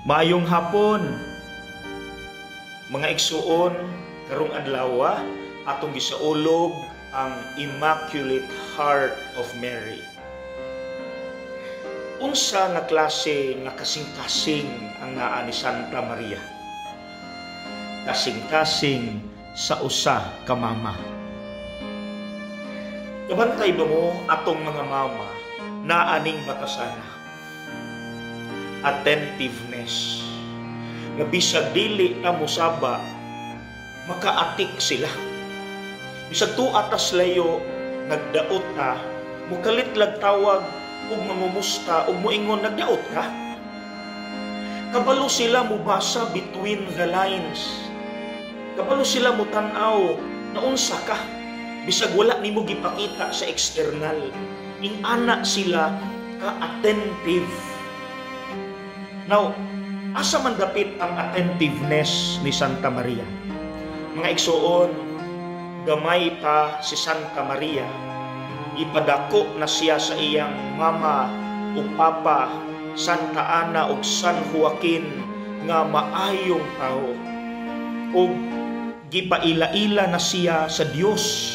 Maayong hapon, mga igsuon. Karong adlaw atong gisaulog ang Immaculate Heart of Mary. Unsa nga klase nga kasing-kasing ang naa ni Santa Maria? Kasing-kasing sa usa ka mama. Kabantay ba mo atong mga mama naa ning batasana? Attentiveness. Nga bisag dili ta mosaba, makaatik sila. Bisag tuwa tas layo, nagdaot ta, mukalit lag tawag ug mangumusta ug moingon, "Nagdaot ka?" Kabalo sila mubasa between the lines. Kabalo sila mutan-aw na unsa ka. Bisag wala nimo gipakita sa external. Ingana sila ka-attentive. Now, asa man dapit ang attentiveness ni Santa Maria? Mga igsuon, gamay pa si Santa Maria, ipadako na siya sa iyang mama ug papa, Santa Ana ug San Joaquin, nga maayong tao. Ug gipaila-ila na siya sa Dios.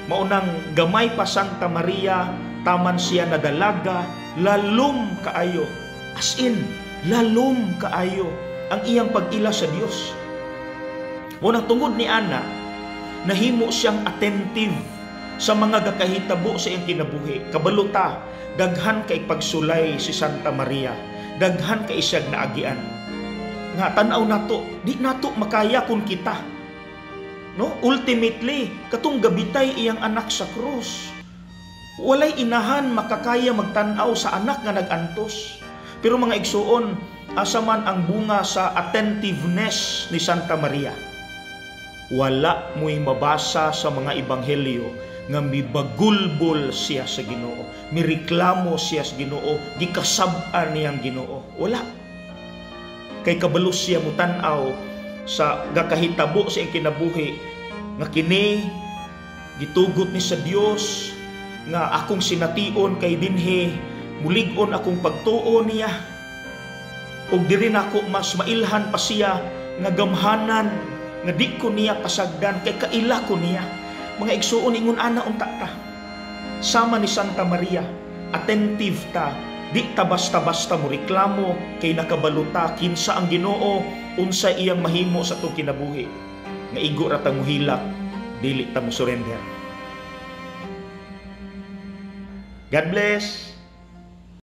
Maunang gamay pa Santa Maria, taman siya nadalaga, lalom kaayo. As in, lalom kaayo ang iyang pag-ila sa Dios. Munang tungod ni ana, nahimo siyang attentive sa mga gakahitabo sa iyang kinabuhi. Kabalo ta, daghan kay pagsulay si Santa Maria, daghan kay siyag naagian. Nga tan-aw nato, di nato makaya kung kita. No? Ultimately, katong gabitay iyang anak sa krus. Walay inahan makakaya magtan-aw sa anak nga nag-antos. Pero mga igsuon, asa man ang bunga sa attentiveness ni Santa Maria? Wala mo'y mabasa sa mga ebanghelyo nga mibagulbol siya sa Ginoo, mireklamo siya sa Ginoo, gikasab-an niyang Ginoo. Wala. Kay kabalo siya mutan-aw sa gakahitabo sa iyang kinabuhi nga kini gitugot ni sa Dios nga akong sination kay dinhi mulig-on akong pagtuo niya ug diri nako mas mailhan pa siya nga gamhanan nga di ko niya pasagdan kay kaila ko niya. Mga igsuon, ingon ana unta ta. Sama ni Santa Maria, attentive ta, di ta basta-basta mo reklamo kay nakabalo ta kinsa ang Ginoo, unsa iyang mahimo sa atong kinabuhi. Nga igo ra ta mohilak, dili ta mo surrender. God bless.